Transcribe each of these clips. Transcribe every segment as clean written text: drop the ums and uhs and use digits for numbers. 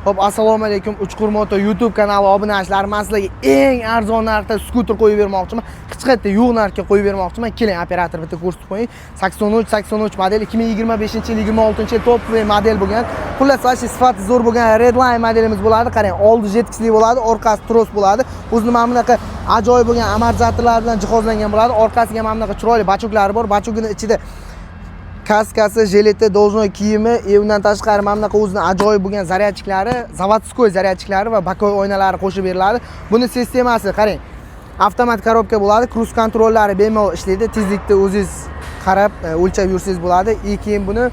Xo'p, assalomu alaykum, Uchqur Moto YouTube kanali obunachilari. Men sizlarga eng arzon narxda skuter qo'yib bermoqchiman. Hech qayerda yo'q narxga qo'yib bermoqchiman. Keling, operator, bitta ko'rsatib qo'ying. 83 83 model, 2025-yil, 26-yil топовый model bo'lgan. Xullas, вообще sifati zo'r bo'lgan Redline modelimiz bo'ladi. Qarang, oldi жеткісli bo'ladi, orqasi tros bo'ladi. O'zini mana bunaqa ajoyib bo'lgan amortizatorlar bilan jihozlangan bo'ladi. Orqasiga mana bunaqa chiroyli бачок lari bor. Бачок ini ichida kaskasi, jileti, должной kiyimi, undan tashqari mana bunaqa o'zini ajoyib bo'lgan зарядчик lari, заводской зарядчик lari va боковой oynalari qo'shib beriladi. Buni sistemasi, qarang, avtomat коробка bo'ladi, круиз контроль lari bemalol ishlaydi, tezlikni o'zingiz qarab o'lchab yursangiz bo'ladi. И keyin buni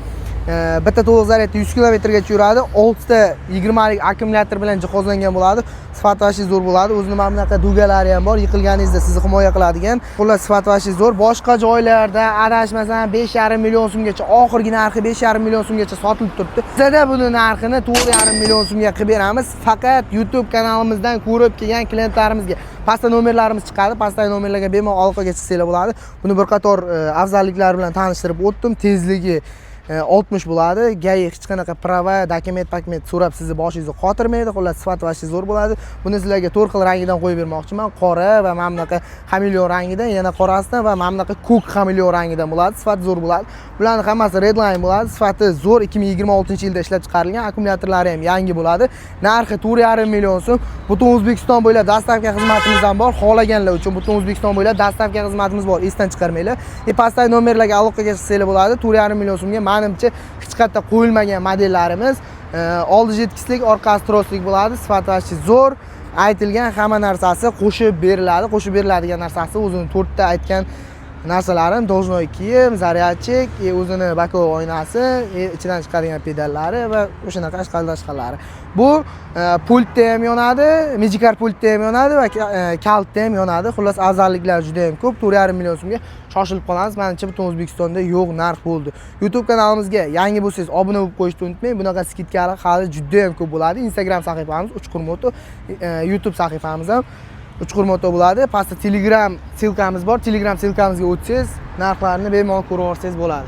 bitta to'liq zaryadda 100 kilometrgacha yuradi, 6 ta 20 lik akkumulyator bilan jihozlangan bo'ladi. Sifati вообще zo'r bo'ladi. O'zini mana bunaqa дуга lari ham bor, yiqilganingizda sizni himoya qiladigan. Xullas, sifati вообще zo'r. Boshqa joylarda, adashmasam, 5,5 million so'mgacha, oxirgi narxi 5,5 million so'mgacha sotilib turibdi. Bizada buni narxini 4,5 million so'mga qilib beramiz, faqat YouTube kanalimizdan ko'rib kelgan klientlarimizga. Pastda nomerlarimiz chiqadi, pastdagi nomerlarga bemalol aloqaga chiqsanglar bo'ladi. Buni bir qator afzalliklari bilan tanishtirib o'tdim. Tezligi 60 bo'ladi. ГАИ hech qanaqa права, документ pakment so'rab sizni boshingizni qotirmaydi. Xullas, sifati вообще zo'r bo'ladi. Buni sizlarga to'rt xil rangidan qo'yib bermoqchiman: qora va mana bunaqa xameleon rangidan, yana qorasidan va mana bunaqa ko'k xameleon rangidan bo'ladi. Sifati zo'r bo'ladi. Bularni hammasi Redline bo'ladi, sifati zo'r, 2026 yilda ishlab chiqarilgan, akkumulyatorlari ham yangi bo'ladi. Narxi 4,5 million so'm. Butun O'zbekiston bo'ylab доставка xizmatimiz ham bor. Xohlaganlar uchun butun O'zbekiston bo'ylab доставка xizmatimiz bor, esdan chiqarmanglar. И pastdagi nomerlarga aloqaga chiqsanglar bo'ladi. 4,5 million so'mga, manimcha, hech qayerda qo'yilmagan modellarimiz. Oldi жеткісlik, orqasi troslik bo'ladi. Sifati вообще zo'r. Aytilgan hamma narsasi qo'shib beriladi. Qo'shib beriladigan narsasi o'zini to'rtta aytgan narsalarim: должной kiyim, зарядчик, и o'zini боковой oynasi, и ichidan chiqadigan pedallari va o'shanaqa tashqari. Bu pultda ham yonadi, Magicar pultda ham yonadi va kalitda ham yonadi. Xullas, afzalliklari juda ham ko'p. 4,5 million so'mga shoshilib qolamiz. Manimcha, butun O'zbekistonda yo'q narx bo'ldi. YouTube kanalimizga yangi bo'lsangiz, obuna bo'lib qo'yishni unutmang. Bunaqa скидка lar hali juda ham ko'p bo'ladi. Instagram sahifamiz Uchqur Moto, YouTube sahifamiz ham Uchqur Moto bo'ladi. Pastda Telegram ссылка miz bor. Telegram ссылка mizga o'tsangiz, narxlarni bemalol ko'rib olsangiz bo'ladi.